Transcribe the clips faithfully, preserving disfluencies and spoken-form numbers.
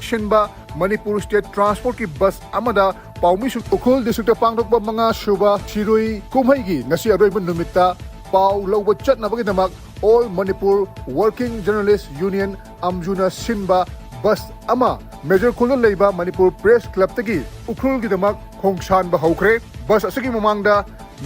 ꯁꯤꯟꯕ Manipur state ꯇ꯭ꯔꯥꯟꯁꯄꯣꯔꯠꯀꯤ bus ꯑꯃꯗ ꯄꯥꯎꯃꯤꯁꯤꯡ Ukhrul district ꯄꯥꯡꯊꯣꯛꯄ ꯃꯉꯥ ꯁꯨꯕ ꯁꯤꯔꯣꯏ ꯀꯨꯝꯍꯩꯒꯤ ꯉꯁꯤ ꯑꯔꯣꯏꯕ ꯅꯨꯃꯤꯠꯇ ꯄꯥꯎ ꯂꯧꯕ ꯆꯠꯅꯕꯒꯤꯗꯃꯛ all Manipur working journalists union ꯑꯝꯖꯨꯅ ꯁꯤꯟꯕ ꯕꯁ ꯑꯃ ꯃꯦꯖꯔ ꯈꯨꯜꯗ ꯂꯩꯕ ꯃꯅꯤꯄꯨꯔ ꯄ꯭ꯔꯦꯁ ꯀ꯭ꯂꯕꯇꯒꯤ ꯎꯈ꯭ꯔꯨꯜꯒꯤꯗꯃꯛ ꯈꯣꯡꯁꯥꯟꯕ ꯍꯧꯈ꯭ꯔꯦ꯫ ꯕꯁ ꯑꯁꯤꯒꯤ ꯃꯃꯥꯡꯗ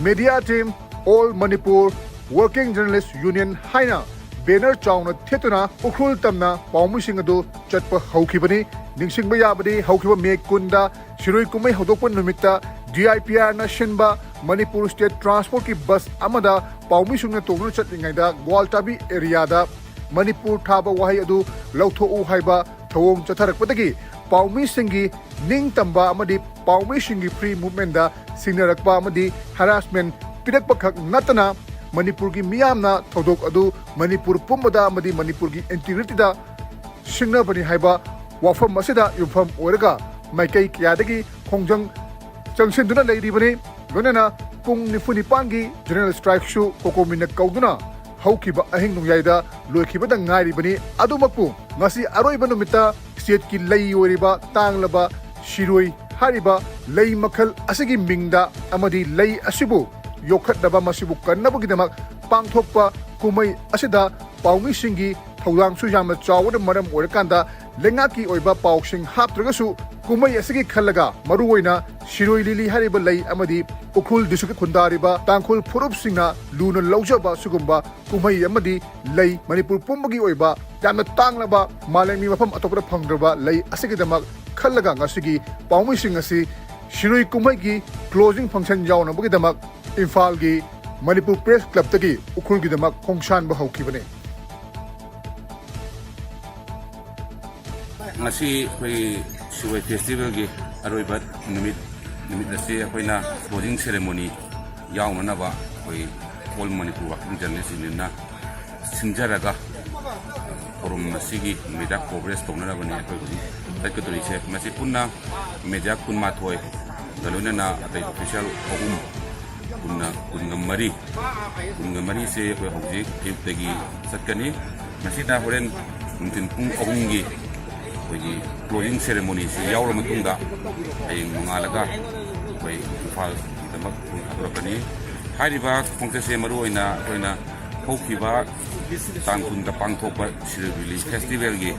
media team, all Manipur working journalists union ꯍꯥꯏꯅ ꯕꯦꯅꯔ ꯆꯥꯎꯅ ꯊꯦꯠꯇꯨꯅ ꯎꯈ꯭ꯔꯨꯜ ꯇꯝꯅ ꯄꯥꯎꯃꯤꯁꯤꯡ ꯑꯗꯨ ꯆꯠꯄ ꯍꯧꯈꯤꯕꯅꯤ꯫ ꯅꯤꯡꯁꯤꯡꯕ ꯌꯥꯕꯗꯤ ꯍꯧꯈꯤꯕ ꯃꯦ ꯀꯨꯟꯗ ꯁꯤꯔꯣꯏ ꯀꯨꯝꯍꯩ ꯍꯧꯗꯣꯛꯄ ꯅꯨꯃꯤꯠꯇ ꯗꯤ ꯑꯥꯏ ꯄꯤ ꯑꯥꯔꯅ ꯁꯤꯟꯕ ꯃꯅꯤꯄꯨꯔ ꯁ꯭ꯇꯦꯠ ꯇ꯭ꯔꯥꯟꯁꯄꯣꯔꯠꯀꯤ ꯕꯁ ꯑꯃꯗ ꯄꯥꯎꯃꯤꯁꯤꯡꯅ ꯇꯣꯡꯗꯨꯅ ꯆꯠꯂꯤꯉꯩꯗ ꯒ꯭ꯋꯥꯜꯇꯥꯕꯤ ꯑꯦꯔꯤꯌꯥꯗ ꯃꯅꯤꯄꯨꯔ ꯊꯥꯕ ꯋꯥꯍꯩ ꯑꯗꯨ ꯂꯧꯊꯣꯛꯎ ꯍꯥꯏꯕ ꯊꯧꯑꯣꯡ ꯆꯠꯊꯔꯛꯄꯗꯒꯤ ꯄꯥꯎꯃꯤꯁꯤꯡꯒꯤ ꯅꯤꯡꯇꯝꯕ ꯑꯃꯗꯤ ꯄꯥꯎꯃꯤꯁꯤꯡꯒꯤ ꯐ꯭ꯔꯤ ꯃꯨꯚꯃꯦꯟꯗ ꯁꯤꯡꯅꯔꯛꯄ ꯑꯃꯗꯤ ꯍꯔꯥꯁꯃꯦꯟ ꯄꯤꯔꯛꯄꯈꯛ ꯅꯠꯇꯅ ꯃꯅꯤꯄꯨꯔꯒꯤ ꯃꯤꯌꯥꯝꯅ ꯊꯧꯗꯣꯛ ꯑꯗꯨ ꯃꯅꯤꯄꯨꯔ ꯄꯨꯝꯕꯗ ꯑꯃꯗꯤ ꯃꯅꯤꯄꯨꯔꯒꯤ ꯏꯟꯇꯤꯒ꯭ꯔꯤꯇꯤꯗ ꯁꯤꯡꯅꯕꯅꯤ ꯍꯥꯏꯕ ꯋꯥꯐꯝ ꯑꯁꯤꯗ ꯌꯨꯝꯐꯝ ꯑꯣꯏꯔꯒ ꯃꯥꯏꯀꯩ ꯀꯌꯥꯗꯒꯤ ꯈꯣꯡꯖꯪ ꯆꯪꯁꯤꯟꯗꯨꯅ ꯂꯩꯔꯤꯕꯅꯤ꯫ ꯂꯣꯏꯅꯅ ꯄꯨꯡ ꯅꯤꯐꯨ ꯅꯤꯄꯥꯟꯒꯤ ꯖꯦꯅꯔꯦꯜ ꯁ꯭ꯇ꯭ꯔꯥꯏꯛꯁꯨ ꯀꯣꯀꯣꯃꯤꯅ ꯀꯧꯗꯨꯅ ꯍꯧꯈꯤꯕ ꯑꯍꯤꯡ ꯅꯣꯡꯌꯥꯏꯗ ꯂꯣꯏꯈꯤꯕꯗ ꯉꯥꯏꯔꯤꯕꯅꯤ꯫ ꯑꯗꯨꯃꯛꯄꯨ ꯉꯁꯤ ꯑꯔꯣꯏꯕ ꯅꯨꯃꯤꯠꯇ ꯁ꯭ꯇꯦꯠꯀꯤ ꯂꯩ ꯑꯣꯏꯔꯤꯕ ꯇꯥꯡꯂꯕ ꯁꯤꯔꯣꯏ ꯍꯥꯏꯔꯤꯕ ꯂꯩ ꯃꯈꯜ ꯑꯁꯤꯒꯤ ꯃꯤꯡꯗ ꯑꯃꯗꯤ ꯂꯩ ꯑꯁꯤꯕꯨ ꯌꯣꯛꯈꯠꯅꯕ, ꯃꯁꯤꯕꯨ ꯀꯟꯅꯕꯒꯤꯗꯃꯛ ꯄꯥꯡꯊꯣꯛꯄ ꯀꯨꯝꯍꯩ ꯑꯁꯤꯗ ꯄꯥꯎꯃꯤꯁꯤꯡꯒꯤ ꯊꯧꯗꯥꯡꯁꯨ ꯌꯥꯝꯅ ꯆꯥꯎꯕꯅ ꯃꯔꯝ ꯑꯣꯏꯔꯀꯥꯟꯗ ꯂꯩꯉꯥꯛꯀꯤ ꯑꯣꯏꯕ ꯄꯥꯎꯁꯤꯡ ꯍꯥꯞꯇ꯭ꯔꯒꯁꯨ ꯀꯨꯝꯍꯩ ꯑꯁꯤꯒꯤ ꯈꯜꯂꯒ ꯃꯔꯨꯑꯣꯏꯅ ꯁꯤꯔꯣꯏ ꯂꯤꯂꯤ ꯍꯥꯏꯔꯤꯕ ꯂꯩ ꯑꯃꯗꯤ ꯎꯈ꯭ꯔꯨꯜ ꯗꯤꯁꯇ꯭ꯔꯤꯛꯀꯤ ꯈꯨꯟꯗꯥꯔꯤꯕ ꯇꯥꯡꯈꯨꯜ ꯐꯨꯔꯨꯞꯁꯤꯡꯅ ꯂꯨꯅ ꯂꯧꯖꯕ ꯁꯤꯒꯨꯝꯕ ꯀꯨꯝꯍꯩ ꯑꯃꯗꯤ ꯂꯩ ꯃꯅꯤꯄꯨꯔ ꯄꯨꯝꯕꯒꯤ ꯑꯣꯏꯕ ꯌꯥꯝꯅ ꯇꯥꯡꯂꯕ, ꯃꯥꯂꯦꯝꯒꯤ ꯃꯐꯝ ꯑꯇꯣꯞꯄꯗ ꯐꯪꯗ꯭ꯔꯕ ꯂꯩ ꯑꯁꯤꯒꯤꯗꯃꯛ ꯈꯜꯂꯒ ꯉꯁꯤꯒꯤ ꯄꯥꯎꯃꯤꯁꯤꯡ ꯑꯁꯤ ꯁꯤꯔꯣꯏ ꯀꯨꯝꯍꯩꯒꯤ ꯀ꯭ꯂꯣꯖꯤꯡ ꯐꯪꯁꯟ ꯌꯥꯎꯅꯕꯒꯤꯗꯃꯛ ꯏꯝꯐꯥꯜꯒꯤ ꯃꯅꯤꯄꯨꯔ ꯄ꯭ꯔꯦꯁ ꯀ꯭ꯂꯕꯇꯒꯤ ꯎꯈ꯭ꯔꯨꯜꯒꯤꯗꯃꯛ ꯈꯣꯡꯁꯥꯟꯕ ꯍꯧꯈꯤꯕꯅꯤ꯫ ꯉꯁꯤ ꯑꯩꯈꯣꯏ ꯁꯤꯔꯣꯏ ꯐꯦꯁꯇꯤꯚꯦꯜꯒꯤ ꯑꯔꯣꯏꯕ ꯅꯨꯃꯤꯠ, ꯅꯨꯃꯤꯠ ꯑꯁꯤ ꯑꯩꯈꯣꯏꯅ ꯀ꯭ꯂꯣꯖꯤꯡ ꯁꯦꯔꯦꯃꯣꯅꯤ ꯌꯥꯎꯅꯅꯕ ꯑꯩꯈꯣꯏ ꯑꯣꯜ ꯃꯅꯤꯄꯨꯔ ꯋꯥꯔꯀꯤꯡ ꯖꯔꯅꯦꯂꯤꯁ ꯌꯨꯅꯤꯌꯟꯅ ꯁꯤꯟꯖꯔꯒ ꯐꯣꯔꯝ ꯑꯁꯤꯒꯤ ꯃꯦꯗꯤꯌꯥ ꯀꯣꯚꯔꯦꯖ ꯇꯧꯅꯅꯕꯅꯤ ꯑꯩꯈꯣꯏ ꯍꯧꯖꯤꯛ ꯆꯠꯀꯗꯧꯔꯤꯁꯦ꯫ ꯃꯁꯤ ꯄꯨꯟꯅ ꯃꯦꯗꯤꯌꯥ ꯀꯨꯟꯃꯥꯊꯣꯏꯒ ꯂꯣꯏꯅꯅ ꯑꯇꯩ ꯑꯣꯐꯤꯁꯤꯌꯦꯜ ꯑꯍꯨꯝ ꯄꯨꯟꯅ ꯀꯨꯟꯒ ꯃꯔꯤ, ꯀꯨꯟꯒ ꯃꯔꯤꯁꯦ ꯑꯩꯈꯣꯏ ꯍꯧꯖꯤꯛ ꯑꯌꯨꯛꯇꯒꯤ ꯆꯠꯀꯅꯤ꯫ ꯃꯁꯤꯗ ꯍꯣꯔꯦꯟ ꯅꯨꯡꯊꯤꯜ ꯄꯨꯡ ꯑꯍꯨꯝꯒꯤ ꯑꯩꯈꯣꯏꯒꯤ closing ceremonyꯁꯤ ꯌꯥꯎꯔ ꯃꯇꯨꯡꯗ ꯍꯌꯦꯡ ꯅꯣꯡꯉꯥꯜꯂꯒ ꯑꯩꯈꯣꯏ ꯏꯝꯐꯥꯜꯒꯤꯗꯃꯛ ꯑꯩꯈꯣꯏ ꯊꯥꯗꯣꯔꯛꯀꯅꯤ꯫ ꯍꯥꯏꯔꯤꯕ ꯈꯣꯡꯆꯠꯁꯦ ꯃꯔꯨꯑꯣꯏꯅ ꯑꯩꯈꯣꯏꯅ ꯍꯧꯈꯤꯕ ꯇꯥꯡ ꯀꯨꯟꯗ ꯄꯥꯡꯊꯣꯛꯄ ꯁꯤꯔꯣꯏ ꯂꯤꯂꯤ festivalꯒꯤ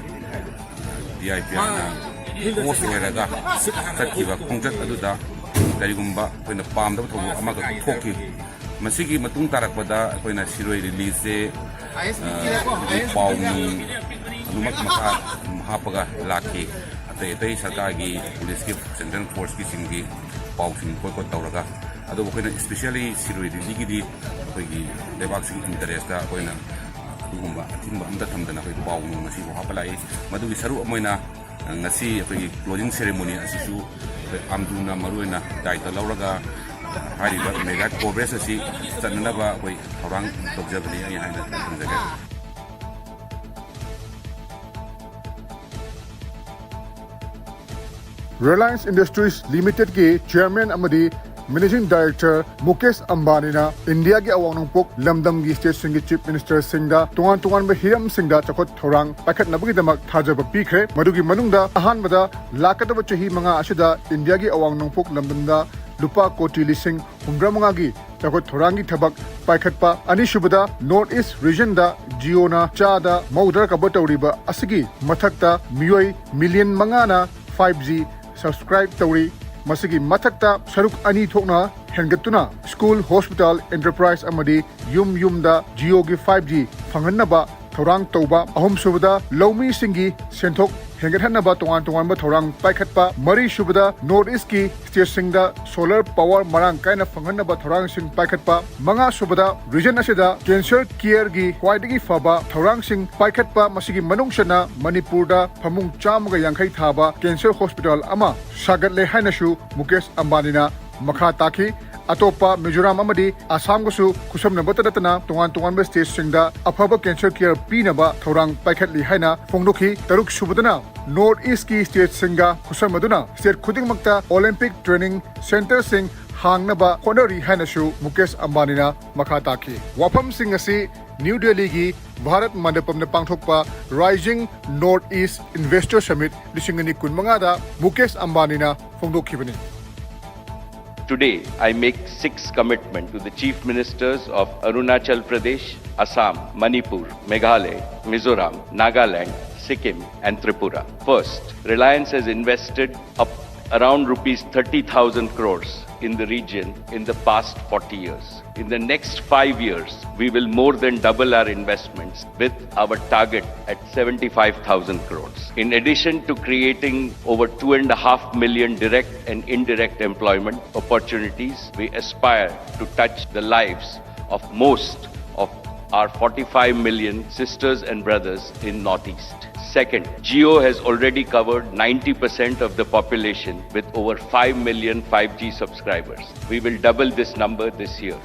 D I P Rꯅ host ꯑꯣꯏꯔꯒ ꯆꯠꯈꯤꯕ ꯈꯣꯡꯆꯠ ꯑꯗꯨꯗ ꯀꯔꯤꯒꯨꯝꯕ ꯑꯩꯈꯣꯏꯅ ꯄꯥꯝꯗꯕ ꯊꯧꯗꯣꯛ ꯑꯃꯈꯛ ꯊꯣꯛꯈꯤ꯫ ꯃꯁꯤꯒꯤ ꯃꯇꯨꯡ ꯇꯥꯔꯛꯄꯗ ꯑꯩꯈꯣꯏꯅ ꯁꯤꯔꯣꯏ ꯂꯤꯂꯤꯁꯦ, ꯑ, ꯑꯩꯈꯣꯏꯒꯤ ꯄꯥꯎ ꯅꯨꯡ ꯑꯗꯨꯃꯛ ꯃꯈꯥ ꯍꯥꯞꯄꯒ ꯂꯥꯛꯈꯤ꯫ ꯑꯇꯩ ꯑꯇꯩ ꯁꯔꯀꯥꯔꯒꯤ, ꯄꯨꯂꯤꯁꯀꯤ, central forceꯀꯤꯁꯤꯡꯒꯤ ꯄꯥꯎꯁꯤꯡ ꯈꯣꯠꯄ ꯇꯧꯔꯒ, ꯑꯗꯨꯕꯨ ꯑꯩꯈꯣꯏꯅ specially ꯁꯤꯔꯣꯏ ꯂꯤꯂꯤꯒꯤꯗꯤ ꯑꯩꯈꯣꯏꯒꯤ ꯂꯩꯕꯥꯛꯁꯤꯒꯤ interestꯇ ꯑꯩꯈꯣꯏꯅ ꯑꯗꯨꯒꯨꯝꯕ ꯑꯊꯤꯡꯕ ꯑꯝꯇ ꯊꯝꯗꯅ ꯑꯩꯈꯣꯏ ꯄꯥꯎ ꯅꯨꯡ ꯑꯁꯤꯕꯨ ꯍꯥꯞꯄ ꯂꯥꯛꯏ꯫ ꯃꯗꯨꯒꯤ ꯁꯔꯨꯛ ꯑꯃ ꯑꯣꯏꯅ ꯉꯁꯤ ꯑꯩꯈꯣꯏꯒꯤ closing ceremony ꯑꯁꯤꯁꯨ ꯑꯩꯈꯣꯏ ꯑꯥꯝꯗꯨꯅ ꯃꯔꯨꯑꯣꯏꯅ ꯗꯥꯏꯇ ꯂꯧꯔꯒ ꯍꯥꯏꯔꯤꯕ mega coverage ꯑꯁꯤ ꯆꯠꯅꯅꯕ ꯑꯩꯈꯣꯏ ꯊꯧꯔꯥꯡ ꯇꯧꯖꯕꯅꯤ ꯑꯩ ꯍꯥꯏꯅ ꯊꯝꯖꯒꯦ꯫ Reliance Industries Limitedꯀꯤ chairman ꯑꯃꯗꯤ managing director ꯃꯨꯀꯦꯁ ꯑꯝꯕꯥꯅꯤꯅ ꯏꯟꯗꯤꯌꯥꯒꯤ ꯑꯋꯥꯡ ꯅꯣꯡꯄꯣꯛ ꯂꯝꯗꯝꯒꯤ stateꯁꯤꯡꯒꯤ chief ministerꯁꯤꯡꯗ ꯇꯣꯉꯥꯟ ꯇꯣꯉꯥꯟꯕ ꯍꯤꯔꯝꯁꯤꯡꯗ ꯆꯥꯎꯈꯠ ꯊꯧꯔꯥꯡ ꯄꯥꯏꯈꯠꯅꯕꯒꯤꯗꯃꯛ ꯊꯥꯖꯕ ꯄꯤꯈ꯭ꯔꯦ꯫ ꯃꯗꯨꯒꯤ ꯃꯅꯨꯡꯗ ꯑꯍꯥꯟꯕꯗ ꯂꯥꯛꯀꯗꯕ ꯆꯍꯤ ꯃꯉꯥ ꯑꯁꯤꯗ ꯏꯟꯗꯤꯌꯥꯒꯤ ꯑꯋꯥꯡ ꯅꯣꯡꯄꯣꯛ ꯂꯝꯗꯝꯗ ꯂꯨꯄꯥ ꯀꯣꯇꯤ ꯂꯤꯁꯤꯡ ꯍꯨꯝꯐꯨꯇꯔꯥꯃꯉꯥꯒꯤ ꯆꯥꯎꯈꯠ ꯊꯧꯔꯥꯡꯒꯤ ꯊꯕꯛ ꯄꯥꯏꯈꯠꯄ꯫ ꯑꯅꯤꯁꯨꯕꯗ, North East regionꯗ Jioꯅ ꯆꯥꯗ ꯃꯧꯗ꯭ꯔꯥ cover ꯇꯧꯔꯤꯕ ꯑꯁꯤꯒꯤ ꯃꯊꯛꯇ ꯃꯤꯑꯣꯏ million ꯃꯉꯥꯅ five G subscribe ꯇꯧꯔꯤ꯫ ꯃꯁꯤꯒꯤ ꯃꯊꯛꯇ ꯁꯔꯨꯛ ꯑꯅꯤ ꯊꯣꯛꯅ ꯍꯦꯟꯒꯠꯇꯨꯅ school, hospital, enterprise ꯑꯃꯗꯤ ꯌꯨꯝ ꯌꯨꯝꯗ Jioꯒꯤ five G ꯐꯪꯍꯟꯅꯕ ꯊꯧꯔꯥꯡ ꯇꯧꯕ꯫ ꯑꯍꯨꯝꯁꯨꯕꯗ, ꯂꯧꯃꯤꯁꯤꯡꯒꯤ ꯁꯦꯟꯊꯣꯛ ꯍꯦꯟꯒꯠꯍꯟꯅꯕ ꯇꯣꯉꯥꯟ ꯇꯣꯉꯥꯟꯕ ꯊꯧꯔꯥꯡ ꯄꯥꯏꯈꯠꯄ꯫ ꯃꯔꯤꯁꯨꯕꯗ, North Eastꯀꯤ stateꯁꯤꯡꯗ solar power ꯃꯔꯥꯡ ꯀꯥꯏꯅ ꯐꯪꯍꯟꯅꯕ ꯊꯧꯔꯥꯡꯁꯤꯡ ꯄꯥꯏꯈꯠꯄ꯫ ꯃꯉꯥꯁꯨꯕꯗ, region ꯑꯁꯤꯗ cancer careꯒꯤ ꯈ꯭ꯋꯥꯏꯗꯒꯤ ꯐꯕ ꯊꯧꯔꯥꯡꯁꯤꯡ ꯄꯥꯏꯈꯠꯄ, ꯃꯁꯤꯒꯤ ꯃꯅꯨꯡ ꯆꯟꯅ ꯃꯅꯤꯄꯨꯔꯗ ꯐꯃꯨꯡ ꯆꯥꯝꯃꯒ ꯌꯥꯡꯈꯩ ꯊꯥꯕ cancer hospital ꯑꯃ ꯁꯥꯒꯠꯂꯦ ꯍꯥꯏꯅꯁꯨ ꯃꯨꯀꯦꯁ ꯑꯝꯕꯥꯅꯤꯅ ꯃꯈꯥ ꯇꯥꯈꯤ꯫ ꯑꯇꯣꯞꯄ ꯃꯤꯖꯣꯔꯥꯝ ꯑꯃꯗꯤ ꯑꯁꯥꯝꯒꯁꯨ ꯈꯨꯠꯁꯝꯅꯕꯇ ꯅꯠꯇꯅ ꯇꯣꯉꯥꯟ ꯇꯣꯉꯥꯟꯕ stateꯁꯤꯡꯗ ꯑꯐꯕ cancer care ꯄꯤꯅꯕ ꯊꯧꯔꯥꯡ ꯄꯥꯏꯈꯠꯂꯤ ꯍꯥꯏꯅ ꯐꯣꯡꯗꯣꯛꯈꯤ꯫ ꯇꯔꯨꯛ ꯁꯨꯕꯗꯅ, North Eastꯀꯤ stateꯁꯤꯡꯒ ꯈꯨꯠꯁꯝꯅꯗꯨꯅ state ꯈꯨꯗꯤꯡꯃꯛꯇ Olympic training centreꯁꯤꯡ ꯍꯥꯡꯅꯕ ꯍꯣꯠꯅꯔꯤ ꯍꯥꯏꯅꯁꯨ ꯃꯨꯀꯦꯁ ꯑꯝꯕꯥꯅꯤꯅ ꯃꯈꯥ ꯇꯥꯈꯤ꯫ ꯋꯥꯐꯝꯁꯤꯡ ꯑꯁꯤ ꯅ꯭ꯌꯨ ꯗꯦꯜꯂꯤꯒꯤ ꯚꯥꯔꯠ ꯃꯟꯗꯄꯝꯗ ꯄꯥꯡꯊꯣꯛꯄ Rising North East Investor Summit ꯂꯤꯁꯤꯡ ꯑꯅꯤ ꯀꯨꯟꯃꯉꯥꯗ Mukesh ꯑꯝꯕꯥꯅꯤꯅ ꯐꯣꯡꯗꯣꯛꯈꯤꯕꯅꯤ꯫ Today, I make six commitments to the Chief Ministers of Arunachal Pradesh, Assam, Manipur, Meghalaya, Mizoram, Nagaland, Sikkim, and Tripura. First, Reliance has invested up around rupees thirty thousand crores in the region in the past forty years. In the next five years, we will more than double our investments with our target at seventy-five thousand crores. In addition to creating over two and a half million direct and indirect employment opportunities, we aspire to touch the lives of most of our forty-five million sisters and brothers in Northeast. Second, Jio has already covered ninety percent of the population with over five million five G subscribers. We will double this number this year.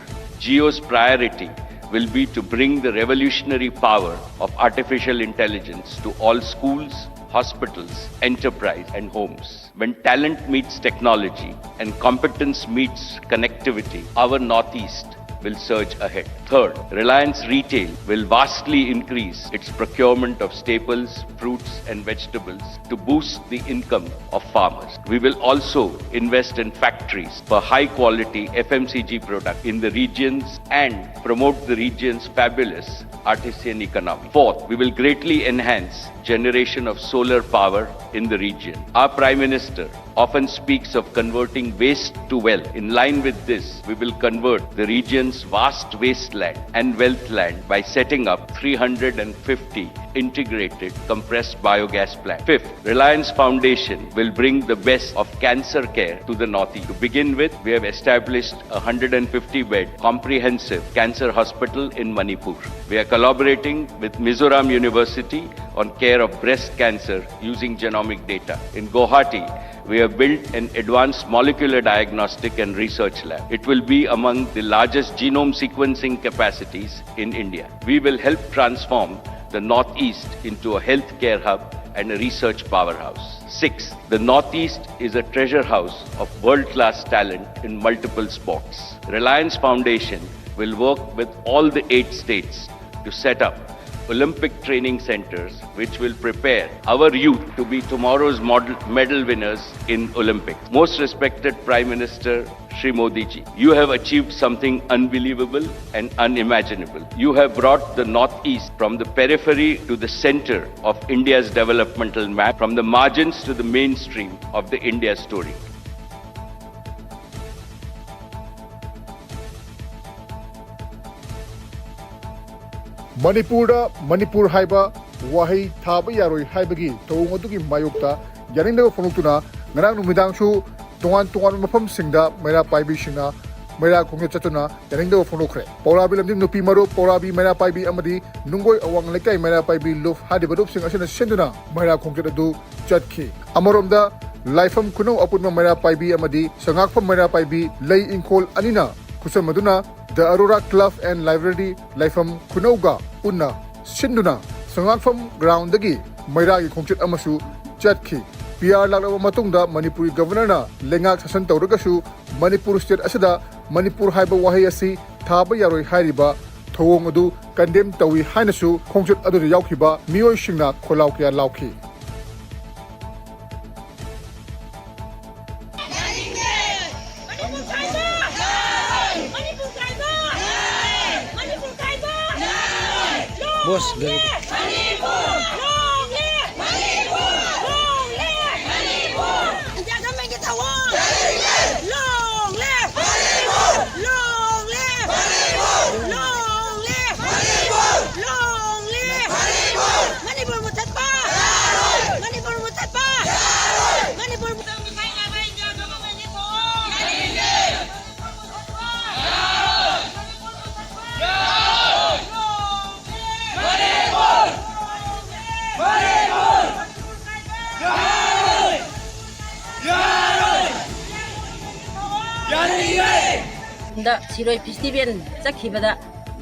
Jio's priority will be to bring the revolutionary power of artificial intelligence to all schools, hospitals, enterprise, and homes. When talent meets technology and competence meets connectivity, our Northeast will surge ahead. Third, Reliance Retail will vastly increase its procurement of staples, fruits, and vegetables to boost the income of farmers. We will also invest in factories for high quality F M C G products in the regions and promote the region's fabulous artisan economy. Fourth, we will greatly enhance generation of solar power in the region. Our Prime Minister often speaks of converting waste to wealth. In line with this, we will convert the region's vast wasteland and wealth land by setting up three hundred fifty integrated compressed biogas plants. Fifth, Reliance Foundation will bring the best of cancer care to the Northeast. To begin with, we have established a hundred and fifty bed comprehensive cancer hospital in Manipur. We are collaborating with Mizoram University on care of breast cancer using genomic data. In Guwahati, we have built an advanced molecular diagnostic and research lab. It will be among the largest genome sequencing capacities in India. We will help transform the Northeast into a healthcare hub and a research powerhouse. Six, the Northeast is a treasure house of world class talent in multiple sports. Reliance Foundation will work with all the eight states to set up Olympic training centers which will prepare our youth to be tomorrow's model, medal winners in Olympics. Most respected Prime Minister Shri Modi ji, you have achieved something unbelievable and unimaginable. You have brought the Northeast from the periphery to the center of India's developmental map, from the margins to the mainstream of the India story. ꯃꯅꯤꯄꯨꯔꯗ ꯃꯅꯤꯄꯨꯔ ꯍꯥꯏꯕ ꯋꯥꯍꯩ ꯊꯥꯕ ꯌꯥꯔꯣꯏ ꯍꯥꯏꯕꯒꯤ ꯊꯧꯑꯣꯡ ꯑꯗꯨꯒꯤ ꯃꯥꯌꯣꯛꯇ ꯌꯥꯅꯤꯡꯗꯕ ꯐꯣꯡꯗꯣꯛꯇꯨꯅ ꯉꯔꯥꯡ ꯅꯨꯃꯤꯗꯥꯡꯁꯨ ꯇꯣꯉꯥꯟ ꯇꯣꯉꯥꯟꯕ ꯃꯐꯝꯁꯤꯡꯗ ꯃꯩꯔꯥ ꯄꯥꯏꯕꯤꯁꯤꯡꯅ ꯃꯩꯔꯥ ꯈꯣꯡꯆꯠ ꯆꯠꯇꯨꯅ ꯌꯥꯅꯤꯡꯗꯕ ꯐꯣꯡꯗꯣꯛꯈ꯭ꯔꯦ꯫ ꯄꯧꯔꯥꯕꯤ ꯂꯝꯖꯤꯡ ꯅꯨꯄꯤ ꯃꯔꯨꯞ, ꯄꯧꯔꯥꯕꯤ ꯃꯩꯔꯥ ꯄꯥꯏꯕꯤ ꯑꯃꯗꯤ ꯅꯨꯡꯒꯣꯏ ꯑꯋꯥꯡ ꯂꯩꯀꯥꯏ ꯃꯩꯔꯥ ꯄꯥꯏꯕꯤ ꯂꯨꯞ ꯍꯥꯏꯔꯤꯕ ꯂꯨꯞꯁꯤꯡ ꯑꯁꯤꯅ ꯁꯤꯟꯗꯨꯅ ꯃꯩꯔꯥ ꯈꯣꯡꯆꯠ ꯑꯗꯨ ꯆꯠꯈꯤ꯫ ꯑꯃꯔꯣꯝꯗ ꯂꯥꯏꯐꯝ ꯈꯨꯅꯧ ꯑꯄꯨꯟꯕ ꯃꯩꯔꯥ ꯄꯥꯏꯕꯤ ꯑꯃꯗꯤ ꯁꯉꯥꯛꯐꯝ ꯃꯩꯔꯥ ꯄꯥꯏꯕꯤ ꯂꯩ ꯏꯪꯈꯣꯜ ꯑꯅꯤꯅ ꯈꯨꯠꯁꯝꯅꯗꯨꯅ The Aurora Club and Library ꯂꯥꯏꯐꯝ ꯈꯨꯅꯧꯒ ꯄꯨꯟꯅ ꯁꯤꯟꯗꯨꯅ ꯁꯉꯥꯛꯐꯝ ꯒ꯭ꯔꯥꯎꯟꯗꯒꯤ ꯃꯩꯔꯥꯒꯤ ꯈꯣꯡꯆꯠ ꯑꯃꯁꯨ ꯆꯠꯈꯤ꯫ ꯄꯤ ꯑꯥꯔ ꯂꯥꯛꯂꯕ ꯃꯇꯨꯡꯗ ꯃꯅꯤꯄꯨꯔꯒꯤ ꯒꯚꯔꯅꯔꯅ ꯂꯩꯉꯥꯛ ꯁꯥꯁꯟ ꯇꯧꯔꯒꯁꯨ ꯃꯅꯤꯄꯨꯔ ꯁ꯭ꯇꯦꯠ ꯑꯁꯤꯗ ꯃꯅꯤꯄꯨꯔ ꯍꯥꯏꯕ ꯋꯥꯍꯩ ꯑꯁꯤ ꯊꯥꯕ ꯌꯥꯔꯣꯏ ꯍꯥꯏꯔꯤꯕ ꯊꯧꯑꯣꯡ ꯑꯗꯨ ꯀꯟꯗꯦꯝ ꯇꯧꯏ ꯍꯥꯏꯅꯁꯨ ꯈꯣꯡꯆꯠ ꯑꯗꯨꯗ ꯌꯥꯎꯈꯤꯕ ꯃꯤꯑꯣꯏꯁꯤꯡꯅ ꯈꯣꯜꯂꯥꯎ ꯀꯌꯥ ꯂꯥꯎꯈꯤ꯫ Boss, very good. Long live! Long live! Long live! Long live! India government ꯀꯤ ꯊꯧꯑꯣꯡ! Long live! Long live! Long live! Long live! Manipur ꯃꯨꯊꯠꯄ! ꯃꯅꯤꯄꯨꯔ ꯃꯨꯊꯠꯄ! ꯃꯅꯤꯄꯨꯔ ꯃꯨꯊꯠꯄ! ꯗ ꯁꯤꯔꯣꯏ ꯐꯦꯁꯇꯤꯚꯦꯜ ꯆꯠꯈꯤꯕꯗ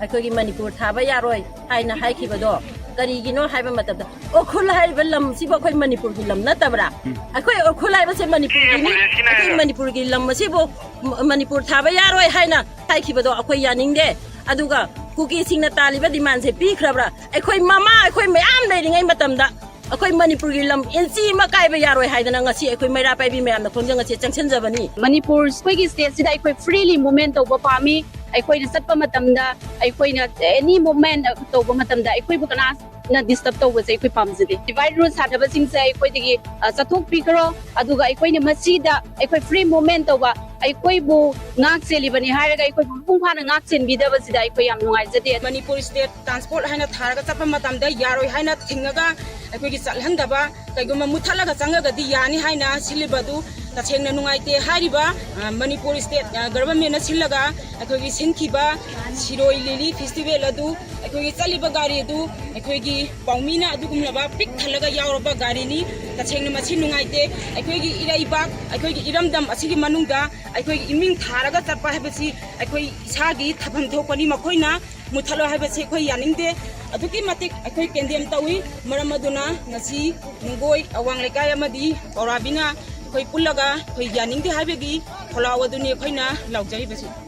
ꯑꯩꯈꯣꯏꯒꯤ ꯃꯅꯤꯄꯨꯔ ꯊꯥꯕ ꯌꯥꯔꯣꯏ ꯍꯥꯏꯅ ꯍꯥꯏꯈꯤꯕꯗꯣ ꯀꯔꯤꯒꯤꯅꯣ ꯍꯥꯏꯕ ꯃꯇꯝꯗ, ꯎꯈ꯭ꯔꯨꯜ ꯍꯥꯏꯔꯤꯕ ꯂꯝꯁꯤꯕꯨ ꯑꯩꯈꯣꯏ ꯃꯅꯤꯄꯨꯔꯒꯤ ꯂꯝ ꯅꯠꯇꯕ꯭ꯔꯥ? ꯑꯩꯈꯣꯏ ꯎꯈ꯭ꯔꯨꯜ ꯍꯥꯏꯕꯁꯦ ꯃꯅꯤꯄꯨꯔꯒꯤꯅꯤ꯫ ꯑꯩꯈꯣꯏ ꯃꯅꯤꯄꯨꯔꯒꯤ ꯂꯝ ꯑꯁꯤꯕꯨ ꯃ-, ꯃꯅꯤꯄꯨꯔ ꯊꯥꯕ ꯌꯥꯔꯣꯏ ꯍꯥꯏꯅ ꯍꯥꯏꯈꯤꯕꯗꯣ ꯑꯩꯈꯣꯏ ꯌꯥꯅꯤꯡꯗꯦ꯫ ꯑꯗꯨꯒ ꯀꯨꯀꯤꯁꯤꯡꯅ ꯇꯥꯜꯂꯤꯕ ꯗꯤꯃꯥꯟꯁꯦ ꯄꯤꯈ꯭ꯔꯕ꯭ꯔꯥ? ꯑꯩꯈꯣꯏ ꯃꯃꯥ, ꯑꯩꯈꯣꯏ ꯃꯌꯥꯝ ꯂꯩꯔꯤꯉꯩ ꯃꯇꯝꯗ ꯑꯩꯈꯣꯏ ꯃꯅꯤꯄꯨꯔꯒꯤ ꯂꯝ ꯏꯟꯆꯤ ꯑꯃ ꯀꯥꯏꯕ ꯌꯥꯔꯣꯏ ꯍꯥꯏꯗꯅ ꯉꯁꯤ ꯑꯩꯈꯣꯏ ꯃꯩꯔꯥ ꯄꯥꯏꯕꯤ ꯃꯌꯥꯝꯅ ꯈꯣꯡꯖꯪ ꯑꯁꯤ ꯆꯪꯁꯤꯟꯖꯕꯅꯤ꯫ ꯃꯅꯤꯄꯨꯔ ꯑꯩꯈꯣꯏꯒꯤ ꯁ꯭ꯇꯦꯠꯁꯤꯗ ꯑꯩꯈꯣꯏ ꯐ꯭ꯔꯤꯂꯤ ꯃꯨꯚꯃꯦꯟ ꯇꯧꯕ ꯄꯥꯝꯃꯤ꯫ ꯑꯩꯈꯣꯏꯅ ꯆꯠꯄ ꯃꯇꯝꯗ, ꯑꯩꯈꯣꯏꯅ ꯑꯦꯅꯤ ꯃꯨꯚꯃꯦꯟ ꯇꯧꯕ ꯃꯇꯝꯗ ꯑꯩꯈꯣꯏꯕꯨ ꯀꯅꯥꯅ ꯗꯤꯁꯇꯔꯕ ꯇꯧꯕꯁꯦ ꯑꯩꯈꯣꯏ ꯄꯥꯝꯖꯗꯦ꯫ ꯗꯤꯚꯥꯏꯠ ꯔꯨꯜ ꯁꯥꯟꯅꯕꯁꯤꯡꯁꯦ ꯑꯩꯈꯣꯏꯗꯒꯤ, ꯑ, ꯆꯠꯊꯣꯛꯄꯤꯈ꯭ꯔꯣ꯫ ꯑꯗꯨꯒ ꯑꯩꯈꯣꯏꯅ ꯃꯁꯤꯗ ꯑꯩꯈꯣꯏ ꯐ꯭ꯔꯤ ꯃꯨꯚꯃꯦꯟ ꯇꯧꯕ, ꯑꯩꯈꯣꯏꯕꯨ ꯉꯥꯛ ꯁꯦꯜꯂꯤꯕꯅꯤ ꯍꯥꯏꯔꯒ ꯑꯩꯈꯣꯏꯕꯨ ꯃꯄꯨꯡ ꯐꯥꯅ ꯉꯥꯛ ꯁꯦꯟꯕꯤꯗꯕꯁꯤꯗ ꯑꯩꯈꯣꯏ ꯌꯥꯝ ꯅꯨꯡꯉꯥꯏꯖꯗꯦ꯫ ꯃꯅꯤꯄꯨꯔ ꯁ꯭ꯇꯦꯠ ꯇ꯭ꯔꯥꯟꯁꯄꯣꯔꯠ ꯍꯥꯏꯅ ꯊꯥꯔꯒ ꯆꯠꯄ ꯃꯇꯝꯗ ꯌꯥꯔꯣꯏ ꯍꯥꯏꯅ ꯊꯤꯡꯉꯒ ꯑꯩꯈꯣꯏꯒꯤ ꯆꯠꯍꯟꯗꯕ, ꯀꯩꯒꯨꯝꯕ ꯃꯨꯠꯊꯠꯂꯒ ꯆꯪꯉꯒꯗꯤ ꯌꯥꯅꯤ ꯍꯥꯏꯅ ꯁꯤꯜꯂꯤꯕ ꯑꯗꯨ ꯇꯁꯦꯡꯅ ꯅꯨꯡꯉꯥꯏꯇꯦ꯫ ꯍꯥꯏꯔꯤꯕ, ꯑ, ꯃꯅꯤꯄꯨꯔ ꯁ꯭ꯇꯦꯠ, ꯑ, ꯒꯚꯔꯟꯃꯦꯟꯅ ꯁꯤꯜꯂꯒ ꯑꯩꯈꯣꯏꯒꯤ ꯁꯤꯟꯈꯤꯕ ꯁꯤꯔꯣꯏ ꯂꯤꯂꯤ ꯐꯦꯁꯇꯤꯚꯦꯜ ꯑꯗꯨ ꯑꯩꯈꯣꯏꯒꯤ ꯆꯠꯂꯤꯕ ꯒꯥꯔꯤ ꯑꯗꯨ ꯑꯩꯈꯣꯏꯒꯤ ꯄꯥꯎꯃꯤꯅ ꯑꯗꯨꯒꯨꯝꯂꯕ ꯄꯤꯛ ꯊꯜꯂꯒ ꯌꯥꯎꯔꯕ ꯒꯥꯔꯤꯅꯤ꯫ ꯇꯁꯦꯡꯅ ꯃꯁꯤ ꯅꯨꯡꯉꯥꯏꯇꯦ꯫ ꯑꯩꯈꯣꯏꯒꯤ ꯏꯔꯩꯕꯥꯛ, ꯑꯩꯈꯣꯏꯒꯤ ꯏꯔꯝꯗꯝ ꯑꯁꯤꯒꯤ ꯃꯅꯨꯡꯗ ꯑꯩꯈꯣꯏꯒꯤ ꯏꯃꯤꯡ ꯊꯥꯔꯒ ꯆꯠꯄ ꯍꯥꯏꯕꯁꯤ ꯑꯩꯈꯣꯏ ꯏꯁꯥꯒꯤ ꯊꯥꯐꯝ ꯊꯣꯛꯄꯅꯤ꯫ ꯃꯈꯣꯏꯅ ꯃꯨꯠꯊꯠꯂꯣ ꯍꯥꯏꯕꯁꯤ ꯑꯩꯈꯣꯏ ꯌꯥꯅꯤꯡꯗꯦ꯫ ꯑꯗꯨꯛꯀꯤ ꯃꯇꯤꯛ ꯑꯩꯈꯣꯏ ꯀꯦꯟꯗꯦꯝ ꯇꯧꯏ꯫ ꯃꯔꯝ ꯑꯗꯨꯅ ꯉꯁꯤ ꯅꯨꯡꯒꯣꯏ ꯑꯋꯥꯡ ꯂꯩꯀꯥꯏ ꯑꯃꯗꯤ ꯄꯧꯔꯥꯕꯤꯅ ꯑꯩꯈꯣꯏ ꯄꯨꯜꯂꯒ ꯑꯩꯈꯣꯏ ꯌꯥꯅꯤꯡꯗꯦ ꯍꯥꯏꯕꯒꯤ ꯈꯣꯜꯂꯥꯎ ꯑꯗꯨꯅꯤ ꯑꯩꯈꯣꯏꯅ ꯂꯥꯎꯖꯔꯤꯕꯁꯤ꯫